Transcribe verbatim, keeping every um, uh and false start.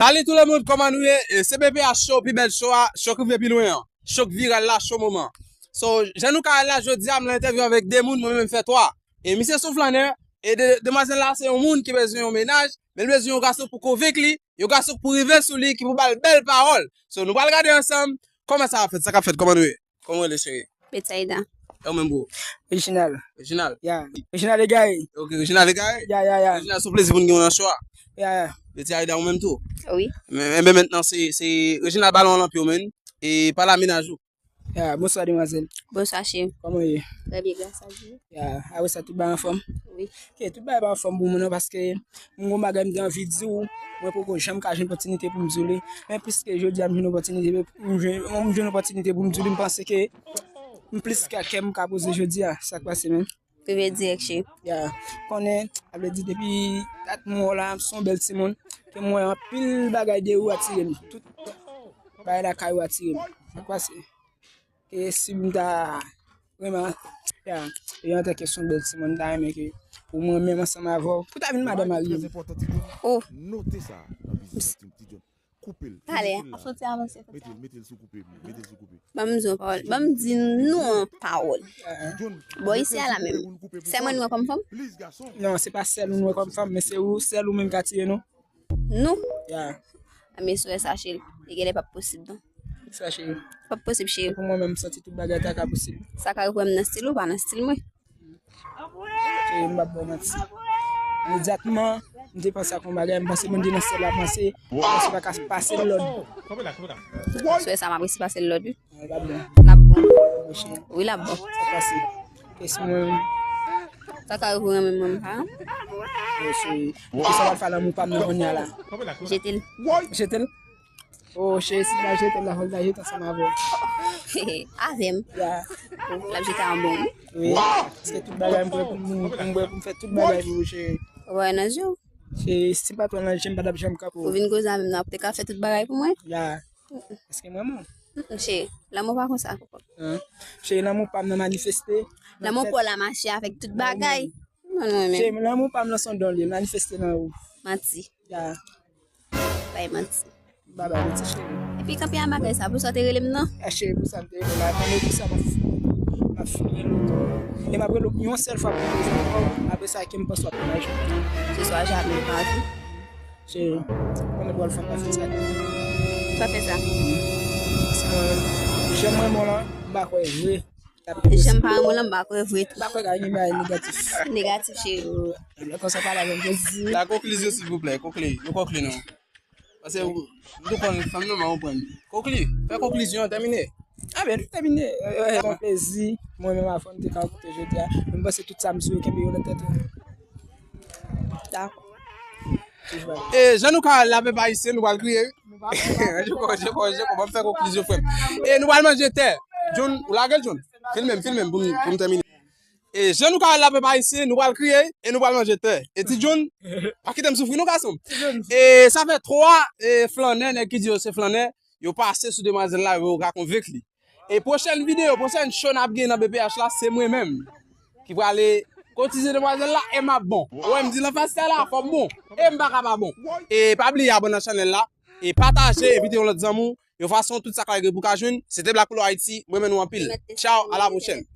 Salut tout le monde, kòman nou ye? E, se B P H Show, pi bèl show a, show k rive pi lwen an. Show k viral la, show moman. So, jan nou ka wè la, jodi a, m nan entèvyou avèk de moun, mwen menm m fè twa. E misye se yon flannè, e de, demwazèl la se yon moun ki bezwen yon mennaj, men l bezwen yon gason pou konvenk li, yon gason pou rive sou li, ki pou ba l bèl pawòl. So, nou pral gade ansanm kòman sa ap fèt, sa k ap fèt, kòman nou ye? Kòman w rele, cheri? Betsaida. E ou menm, bro? Reginald. Reginald? Ya. Reginald Egare. Ok, Reginald Egare? Ya, ya, ya. Reginald, se yon plezi pou n gen w nan show a. Ya, ya. Betsaida, ou menm tou? Wi. Men, men, men mentnan, se, se Reginald, balon an lan pye w, menn. E pale a mennaj ou. Ya, bonswa, demwazèl. Bonswa, cheri. Kòman w ye? Trè byen, gras a Dye. Ya, apre sa, tout bagay anfòm? Wi. Ok, tout bagay pa anfòm pou mwen, non, paske m gon bagay m te anvi di w, mwen poko janm ka jwenn opòtinite pou m di w li. Men pliske jodi a m jwenn opòtinite, m jwenn, m jwenn opòtinite pou m di w li, m panse ke m plis ka kè m ka poze jodi a. Sa k pase, menm? Rive dirèk, cheri. Ya, konnen, sa vle di depi dat m wè w la, m se yon bèl timoun, ke m wè anpil bagay de ou atire m. Tout bagay lakay ou atire m. Sa k pase? E si m ta vrèman, ya, e antanke se yon bèl timoun, m ta renmen ke pou mwen menm ansanm avè w, pou ta vin madanm marye m. Oh. Note sa nan biznis la, Tim T John. Koupe l. Pale, ap soti avanse konsa. Mete l, mete l sou koupe, mete l sou koupe. Ban m di yon pawòl. Ban m di nou yon pawòl. Bò isi a la menm. Sèl mwen nou wè kòm fanm? Non, se pa sèl ou nou wè kòm fanm, men se ou, sèl ou menm k atire nou. Nou? Ya. A, men si w wè sa, cheri, li genlè p ap posib, non. Sa, cheri. P ap posib, cheri. Pou mwen menm, m santi tout bagay ta ka posib. Sa ka rive nan stil ou, pa nan stil mwen. Cheri, m p ap ba w manti. Imedyatman, m te panse ak yon bagay, m panse moun de nan syèl la panse, panse pa ka pase l lòd. Si w wè sa, m ap resi pase l lòd, wi. L ap bon. L ap bon. Wi, l ap bon. Sa pase. Kesyon mwen. Sa ka rive renmen mwen pa. Yo, cheri. Kesyon w al fè lanmou pa m nan kounye a la. Jete l. Jete l? Oh, cheri, si l ta jete l la, fò l ta jete ansanm avè w. Avè m? Ya. Oh, l ap jete a yon bon moun? Wi. Paske tout bagay m prè pou m, m prè pou m fè tout bagay pou ou, cheri. Ou wè nan je w? Cheri, si pa t wè nan je m, m pa t ap janm kanpe w. Ou vin koze avè m nan, ou te ka fè tout bagay pou mwen? Ya. Èske m renmen w? Mm, mm, cheri, lanmou pa konsa, koko. Cheri, lanmou pa m nan manifeste. Lanmou pa w la mache avèk tout bagay. Mwen, mwen menm. Cheri, lanmou pa m nan se yon don li ye, manifeste nan ou. Manti. Ya. Bay manti. M pa bay manti, cheri. Epi kanpe a bagay sa, pou sa w te rele m nan? A, cheri, pou sa m te rele w la, konnen pou sa m ap, m ap fini loto. E m ap rele w yon sèl fwa pou m bezwen ankò, apre sa ke m panse w ap mennaj. Se swa jamè, pa tou. Cheri, konnen bòl fanm pa fè sa. Pa fè sa. Paske mwen, jan m renmen w lan, m pa kwè vre. Jan m pa renmen w lan, m pa kwè vre tou. M pa kwè ka gen bagay negatif. Negatif, cheri. Lè konsa pale avè m, jezi. La conclusion, silvouplè, konkli, nou konkli non. Paske m tou konn fanm nan, m konprann. Konkli, fè konklizyon an, tèmine. A ben, nou tèmine. Se yon plezi, mwen menm avè w, nou te ka rankontre jodi a. Men m panse tout sa m di yo kenbe yo nan tèt ou. Dakò. E jan nou ka wè l la, pèp ayisyen, nou pral kriye. Jeko, jeko, jeko, ban m fè konklizyon, frè m. E nou pral manje tè. John, ou lage l, John? Filme m, filme m pou m, pou m tèmine. E jan nou ka wè l la, pèp ayisyen, nou pral kriye e nou pral manje tè. E Ti John, pa kite m soufri non, gason. E sa fè twa, e, flannè, nèg ki di yo se flannè, yo pase sou demwazèl la, yo ka konvenk li. E pwochèn videyo, pwochèn show n ap gen nan B P H la, se mwen menm ki prale kotize demwazèl la, e m ap bon. Ou wè m di l anfas tè la, fò m bon. E m pa ka pa bon. E pa bliye abòne nan chanèl la, e pataje, envite yon lòt zanmi w, yon fason tout sa k lage pou ka jwenn. Se te Black Polo Haiti, mwen renmen nou anpil. Tchaw, a la pwochèn.